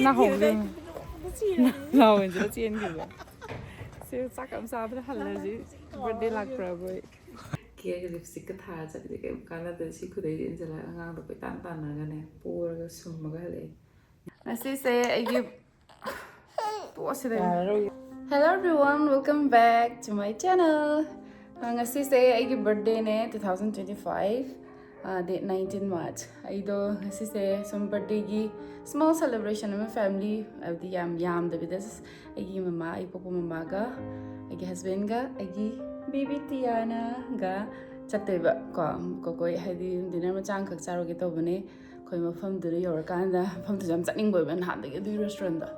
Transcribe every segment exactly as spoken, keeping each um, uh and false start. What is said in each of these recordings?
ꯅꯥꯍꯧꯗꯦ꯫ ꯂꯥꯎꯋꯦꯟꯁꯤꯗ ꯆꯦꯟꯈꯤꯕ꯫ ꯁꯤ ꯆꯥꯛ ꯌꯥꯝ ꯆꯥꯕꯗ ꯍꯜꯂꯁꯤ꯫ ꯕꯔꯊꯗꯦ ꯂꯥꯛꯄ꯭ꯔꯥꯕꯣꯏ꯫ ꯀꯦꯛ ꯂꯤꯞꯁꯇꯤꯛꯀ ꯊꯥꯔ ꯆꯠꯂꯗꯤ ꯀꯩꯝ ꯀꯥꯟꯅꯗꯦ꯫ ꯁꯤ ꯈꯨꯗꯩꯁꯦ ꯏꯟꯁꯤꯜꯂꯒ ꯑꯉꯥꯡꯗꯣ ꯀꯣꯏꯇꯥꯟ ꯇꯥꯟꯅꯔꯒꯅꯦ ꯄꯣꯔꯒ ꯁꯨꯝꯃꯒ ꯍꯜꯂꯛꯑꯦ꯫ ꯉꯁꯤꯁꯦ ꯑꯩꯒꯤ ꯄꯣꯠꯁꯤꯗ꯫ Hello everyone, welcome back to my channel. ꯑ, ꯉꯁꯤꯁꯦ ꯑꯩꯒꯤ ꯕꯔꯊꯗꯦꯅꯦ, two thousand twenty five, date nineteen March. ꯑꯩꯗꯣ ꯉꯁꯤꯁꯦ ꯁꯨꯝ ꯕꯔꯊꯗꯦꯒꯤ small celebration ꯑꯃ family, ꯍꯥꯏꯕꯗꯤ ꯌꯥꯝ ꯌꯥꯝꯗꯕꯤꯗ, just ꯑꯩꯒꯤ ꯃꯃꯥ, ꯑꯩ ꯄꯣꯛꯄ ꯃꯃꯥꯒ, ꯑꯩꯒꯤ ꯍꯁꯕꯦꯟꯒ, ꯑꯩꯒꯤ ꯕꯦꯕꯤ ꯇꯤꯌꯥꯅꯒ ꯆꯠꯇꯣꯏꯕ ꯀꯣ꯫ ꯀꯣꯀꯣꯏ ꯍꯥꯏꯗꯤ ꯗꯤꯅꯔ ꯃꯆꯥ ꯑꯃꯈꯛ ꯆꯥꯔꯨꯒꯦ ꯇꯧꯕꯅꯦ꯫ ꯑꯩꯈꯣꯏ ꯃꯐꯝꯗꯨꯗ ꯌꯧꯔꯀꯥꯟꯗ, ꯃꯐꯝꯗꯨꯁꯨ ꯌꯥꯝ ꯆꯠꯅꯤꯡꯕ ꯑꯣꯏꯕ ꯅꯍꯥꯟꯗꯒꯤ, ꯑꯗꯨꯒꯤ ꯔꯦꯁꯇꯨꯔꯦꯟꯗꯣ꯫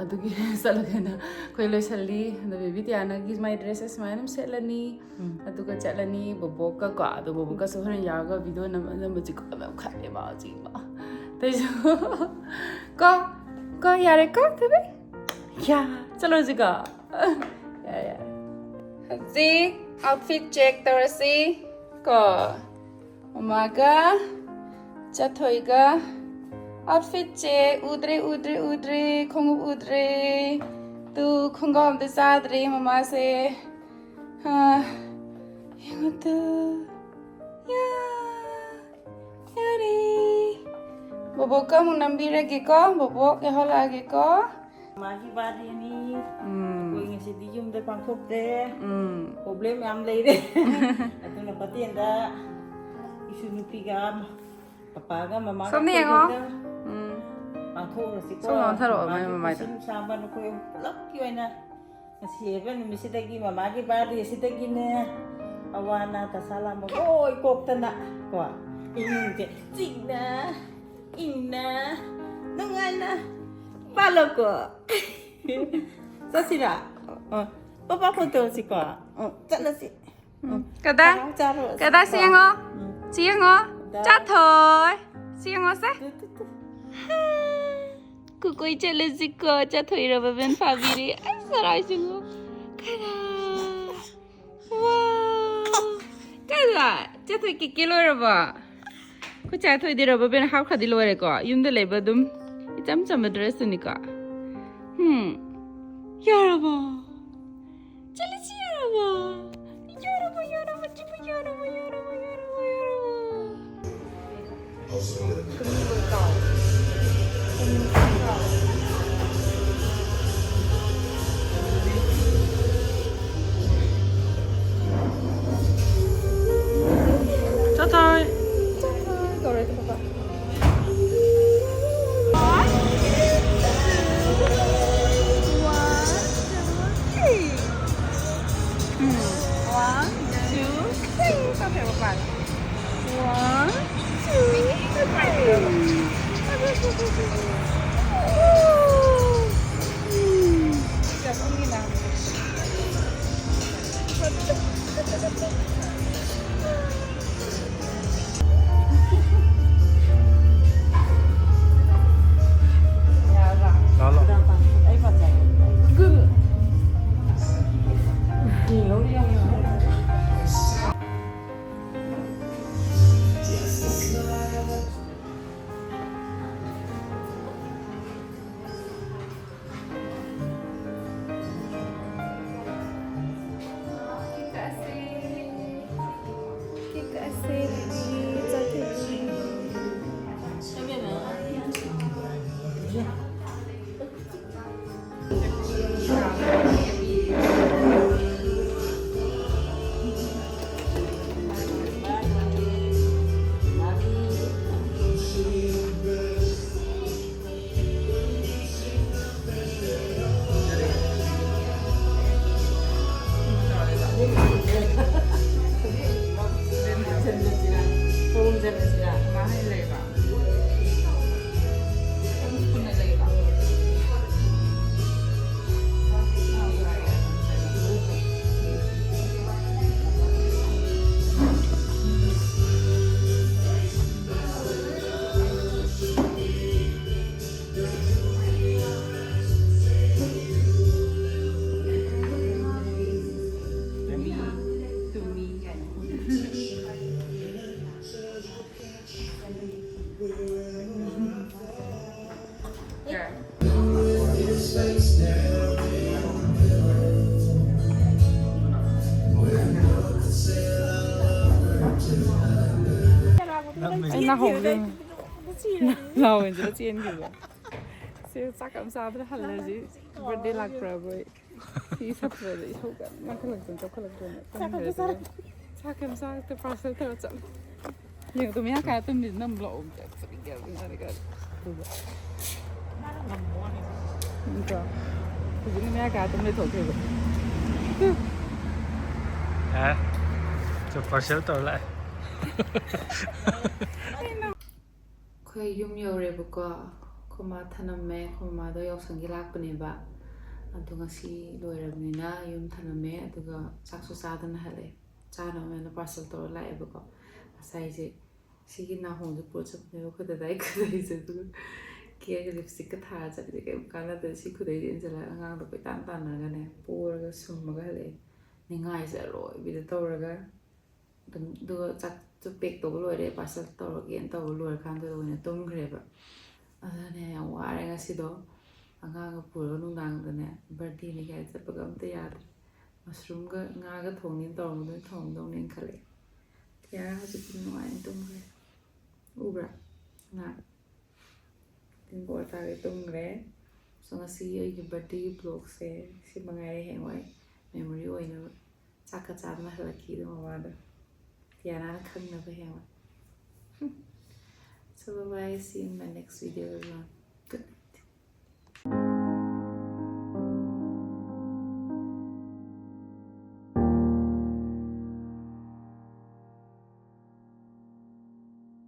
ꯑꯗꯨꯒꯤ ꯆꯠꯂꯒꯦꯅ ꯑꯩꯈꯣꯏ ꯂꯣꯏꯁꯜꯂꯤ꯫ ꯑꯗꯣ ꯕꯦꯕꯤ ꯇꯤꯌꯥꯅꯒꯤ ꯃꯥꯏ ꯗ꯭ꯔꯦꯁꯁꯦ ꯁꯨꯃꯥꯏꯅ ꯑꯗꯨꯝ ꯁꯦꯠꯂꯅꯤ꯫ ꯎꯝ꯫ ꯑꯗꯨꯒ ꯆꯠꯂꯅꯤ ꯕꯣꯕꯣꯛꯀ ꯀꯣ꯫ ꯑꯗꯣ ꯕꯣꯕꯣꯛꯀꯁꯨ ꯍꯣꯔꯦꯟ ꯌꯥꯎꯔꯒ ꯚꯤꯗꯤꯑꯣ ꯅꯝꯕ, ꯅꯝꯕꯁꯤ ꯀꯣ, ꯌꯥꯝ ꯈꯜꯂꯦ ꯃꯥ ꯍꯧꯖꯤꯛ ꯃꯥ꯫ ꯑꯇꯩꯁꯨ ꯀꯣ, ꯀꯣ, ꯌꯥꯔꯦ ꯀꯣ, ꯊꯦꯕꯤ꯫ ꯌꯥ, ꯆꯠꯂꯣ ꯍꯧꯖꯤꯛ ꯀꯣ꯫ ꯌꯥꯔꯦ, ꯌꯥꯔꯦ꯫ ꯍꯧꯖꯤꯛ ꯑꯥꯎꯠꯐꯤꯠ ꯆꯦꯛ ꯇꯧꯔꯁꯤ ꯀꯣ꯫ ꯃꯃꯥꯒ ꯆꯥꯊꯣꯏꯒ ꯑꯥꯎꯠꯐꯤꯠꯁꯦ ꯎꯗ꯭ꯔꯦ, ꯎꯗ꯭ꯔꯦ, ꯎꯗ꯭ꯔꯦ, ꯈꯣꯡꯎꯞ ꯎꯗ꯭ꯔꯦ꯫ ꯇꯨ, ꯈꯣꯡꯒ꯭ꯔꯥꯎ ꯑꯝꯇ ꯆꯥꯗ꯭ꯔꯦ ꯃꯃꯥꯁꯦ꯫ ꯍꯥ, ꯌꯦꯡꯉꯨ ꯇꯨ꯫ ꯌꯥ, ꯌꯥꯔꯦ꯫ ꯕꯣꯕꯣꯛꯀ ꯑꯃꯨꯛ ꯅꯝꯕꯤꯔꯒꯦꯀꯣ, ꯕꯣꯕꯣꯛ ꯌꯥꯍꯜꯂꯛꯑꯒꯦꯀꯣ꯫ ꯃꯥꯒꯤ ꯕꯥꯔꯗꯦꯅꯤ꯫ ꯎꯝ꯫ ꯑꯩꯈꯣꯏ ꯉꯁꯤꯗꯤ ꯌꯨꯝꯗ ꯄꯥꯡꯊꯣꯛꯇꯦ꯫ ꯎꯝ꯫ ꯄ꯭ꯔꯣꯕ꯭ꯂꯦꯝ ꯌꯥꯝ ꯂꯩꯔꯦ꯫ ꯑꯗꯨꯅ ꯍꯣꯇꯦꯜꯗ ꯏꯁꯨ ꯅꯨꯄꯤꯒ ꯄꯄꯥꯒ ꯃꯃꯥꯒ ꯁꯣꯝꯗ ꯌꯦꯡꯉꯣ꯫ ꯑꯩꯈꯣꯏ ꯈꯛꯇ ꯎꯝ꯫ ꯄꯥꯡꯊꯣꯛꯎꯔꯁꯤꯀꯣ꯫ ꯁꯣꯝꯗ ꯑꯣꯟꯊꯔꯛꯑꯣ, ꯃꯥꯏ ꯃꯃꯥꯒꯤ ꯃꯃꯥꯏꯗ꯫ ꯄꯨꯟꯁꯤ ꯅꯨꯡꯁꯥꯡꯕ ꯅꯈꯣꯏ ꯑꯍꯨꯝ ꯄꯨꯂꯞꯀꯤ ꯑꯣꯏꯅ ꯉꯁꯤ ꯑꯣꯏꯕ ꯅꯨꯃꯤꯠꯁꯤꯗꯒꯤ ꯃꯃꯥꯒꯤ ꯕꯥꯔꯗꯦꯁꯤꯗꯒꯤꯅꯦ ꯑꯋꯥ ꯑꯅꯥ ꯇꯁꯥ ꯂꯥꯝꯕ ꯂꯣꯏ ꯀꯣꯛꯇꯅ ꯀꯣ ꯏꯃꯨꯡꯁꯦ ꯆꯤꯛꯅ ꯏꯪꯅ ꯅꯨꯡꯉꯥꯏꯅ ꯄꯥꯜꯂꯣꯀꯣ꯫ ꯆꯠꯁꯤꯔꯥ? ꯑ, ꯄꯄꯥ ꯐꯣꯟ ꯇꯧꯔꯁꯤꯀꯣ꯫ ꯑ, ꯆꯠꯂꯁꯤ꯫ ꯎꯝ꯫ ꯀꯗꯥ? ꯆꯥꯔꯣ, ꯆꯥꯔꯣ꯫ ꯀꯗꯥ, ꯁꯤ ꯌꯦꯡꯉꯣ꯫ ꯎꯝ꯫ ꯁꯤ ꯌꯦꯡꯉꯣ꯫ ꯗꯥ꯫ ꯆꯥꯊꯣꯏ꯫ ꯁꯤ ꯌꯦꯡꯉꯣ ꯁꯦ꯫ ꯇꯨ, ꯇꯨ, ꯇꯨ꯫ ꯀꯨꯀꯣꯏ ꯆꯠꯂꯁꯤꯀꯣ꯫ ꯆꯥꯊꯣꯏ ꯔꯕꯔ ꯕꯦꯟ ꯐꯥꯕꯤꯔꯦ꯫ ꯑꯁ, ꯍꯔꯥꯎꯁꯤꯡꯉꯣ꯫ ꯀꯗꯥ? ꯋꯥꯎ! ꯀꯗꯥ? ꯆꯥꯊꯣꯏ ꯀꯦꯛ ꯀꯦꯛ ꯂꯣꯏꯔꯕꯣ? ꯑꯩꯈꯣꯏ ꯆꯥꯊꯣꯏꯗꯤ ꯔꯕꯔ ꯕꯦꯟ ꯍꯥꯞꯈ꯭ꯔꯗꯤ ꯂꯣꯏꯔꯦꯀꯣ꯫ ꯌꯨꯝꯗ ꯂꯩꯕ ꯑꯗꯨꯝ ꯏꯆꯝ ꯆꯝꯕ ꯗ꯭ꯔꯦꯁꯇꯨꯅꯤꯀꯣ꯫ ꯍꯝ꯫ ꯌꯥꯔꯕꯣ? ꯆꯠꯂꯁꯤ ꯌꯥꯔꯕꯣ? ꯌꯥꯔꯕꯣ, ꯌꯥꯔꯕꯣ, ꯆꯤꯄꯨ ꯌꯥꯔꯕꯣ, ꯌꯥꯔꯕꯣ, ꯌꯥꯔꯕꯣ, ꯌꯥꯔꯕꯣ? ꯆꯠꯊꯣꯏ꯫ ꯆꯠꯊꯣꯏ ꯀꯧꯔꯦ ꯄꯄꯥ꯫ One, two, three. ꯎꯝ꯫ One, two, three. ꯆꯠꯈ꯭ꯔꯦ ꯃꯄꯥꯟ꯫ One, two, three. ꯑꯩ ꯅꯥꯍꯧꯗꯦ꯫ ꯂꯥꯎꯋꯦꯟꯁꯤꯗ ꯆꯦꯟꯈꯤꯕ꯫ ꯁꯤ ꯆꯥꯛ ꯌꯥꯝ ꯆꯥꯗꯅ ꯍꯜꯂꯁꯤ꯫ ꯕꯔꯗꯦ ꯂꯥꯛꯄ꯭ꯔꯥꯕꯣꯏ꯫ ꯁꯤ ꯁꯛꯄꯗ ꯏꯁꯧ ꯀꯟꯅ ꯀꯟꯈꯠꯂꯛꯇꯅ ꯆꯥꯎꯈꯠꯂꯛꯇꯅ ꯆꯥꯛ ꯌꯥꯝ ꯆꯥꯔꯛꯇꯦ꯫ ꯄꯥꯔꯁꯦꯜ ꯇꯧꯔ ꯆꯠꯂꯦ꯫ ꯌꯦꯡꯉꯨ ꯃꯌꯥ ꯀꯥꯏ ꯇꯨꯝꯃꯤꯁꯤ ꯅꯝ ꯂꯥꯛꯑꯣ꯫ ꯑꯗꯨꯒ ꯅꯠꯇ꯭ꯔꯣ? ꯍꯧꯖꯤꯛꯅ ꯃꯌꯥ ꯀꯥꯏ ꯇꯨꯝ ꯂꯩꯊꯣꯛꯈꯤꯕ꯫ ꯑꯦ ꯆꯨ ꯄꯥꯔꯁꯦꯜ ꯇꯧꯔ ꯂꯥꯛꯑꯦ꯫ ꯑꯩꯈꯣꯏ ꯌꯨꯝ ꯌꯧꯔꯦꯕꯀꯣ꯫ ꯑꯩꯈꯣꯏ ꯃꯥ ꯊꯅꯝꯃꯦ꯫ ꯑꯩꯈꯣꯏ ꯃꯃꯥꯗꯣ ꯌꯥꯎꯁꯪꯒꯤ ꯂꯥꯛꯄꯅꯦꯕ꯫ ꯑꯗꯣ ꯉꯁꯤ ꯂꯣꯏꯔꯕꯅꯤꯅ ꯌꯨꯝ ꯊꯅꯝꯃꯦ꯫ ꯑꯗꯨꯒ ꯆꯥꯛꯁꯨ ꯆꯥꯗꯅ ꯍꯜꯂꯛꯑꯦ꯫ ꯆꯥꯅꯕ ꯃꯌꯥꯝꯅ ꯄꯥꯔꯁꯦꯜ ꯇꯧꯔ ꯂꯥꯛꯑꯦꯕꯀꯣ꯫ ꯉꯁꯥꯏꯁꯦ ꯁꯤꯒꯤ ꯅꯥꯍꯣꯡꯁꯦ ꯄꯨꯔ ꯆꯠꯄꯅꯦꯕ ꯑꯩꯈꯣꯏ ꯗꯗꯥꯏ ꯈꯨꯗꯩꯁꯦ꯫ ꯑꯗꯨꯒ ꯀꯦꯌꯔꯒ ꯂꯤꯞꯁꯇꯤꯛꯀ ꯊꯥꯔ ꯆꯠꯂꯤꯁꯦ ꯀꯩꯝ ꯀꯥꯟꯅꯗꯦ꯫ ꯁꯤ ꯈꯨꯗꯩꯁꯦ ꯏꯟꯁꯤꯜꯂꯒ ꯑꯉꯥꯡꯗꯣ ꯀꯣꯏꯇꯥꯟ ꯇꯥꯟꯅꯔꯒꯅꯦ ꯄꯣꯔꯒ ꯁꯨꯝꯃꯒ ꯍꯜꯂꯛꯑꯦ꯫ ꯅꯤꯡꯉꯥꯏꯁꯦ ꯑꯔꯣꯏꯕꯤꯗ ꯇꯧꯔꯒ ꯑꯗꯨꯝ꯫ ꯑꯗꯨꯒ ꯆꯥꯛꯇꯣ ꯄꯦꯛ ꯇꯧꯕ ꯂꯣꯏꯔꯦ, ꯄꯥꯔꯁꯦꯜ ꯇꯧꯔꯒꯦꯅ ꯇꯧꯕ ꯂꯣꯏꯔꯀꯥꯟꯗꯨꯗ ꯑꯣꯏꯅ ꯇꯨꯝꯈ꯭ꯔꯦꯕ꯫ ꯑꯗꯨꯅꯦ ꯌꯥꯝ ꯋꯥꯔꯦ ꯉꯁꯤꯗꯣ꯫ ꯑꯉꯥꯡꯒ ꯄꯨꯔꯒ ꯅꯨꯡꯗꯥꯡꯗꯅꯦ ꯕꯔꯗꯦꯅꯤ ꯀꯥꯏꯅ ꯆꯠꯄꯒ ꯑꯝꯇ ꯌꯥꯗ꯭ꯔꯦ꯫ ꯃꯁꯔꯨꯝꯒ ꯉꯥꯒ ꯊꯣꯡꯅꯤꯅ ꯇꯧꯔꯝꯕꯗꯨꯅ ꯊꯣꯡꯗꯧꯅꯦꯅ ꯈꯜꯂꯛꯑꯦ꯫ ꯀꯤꯌꯥꯔꯥ ꯍꯧꯖꯤꯛꯇꯤ ꯅꯨꯡꯉꯥꯏꯅ ꯇꯨꯝꯈ꯭ꯔꯦ꯫ ꯎꯕ꯭ꯔꯥ? ꯉꯥ ꯇꯤꯡꯒꯣꯔ ꯆꯥꯒꯦ ꯇꯨꯝꯈ꯭ꯔꯦ꯫ ꯁꯣ ꯉꯁꯤ ꯑꯩꯒꯤ ꯕꯔꯗꯦꯒꯤ ꯕ꯭ꯂꯣꯛꯁꯦ ꯁꯤ ꯃꯉꯥꯏꯔꯦ꯫ ꯍꯌꯦꯡꯋꯥꯏ ꯃꯦꯃꯣꯔꯤ ꯑꯣꯏꯅꯕ ꯆꯥꯛꯀ ꯆꯥꯗꯅ ꯍꯜꯂꯛꯈꯤꯗꯣ ꯃꯃꯥꯗꯣ꯫ ꯀꯤꯌꯥꯔꯥꯅ ꯈꯪꯅꯕ ꯍꯌꯦꯡꯋꯥꯏ꯫ So bye bye, see you in my next video everyone. Good night.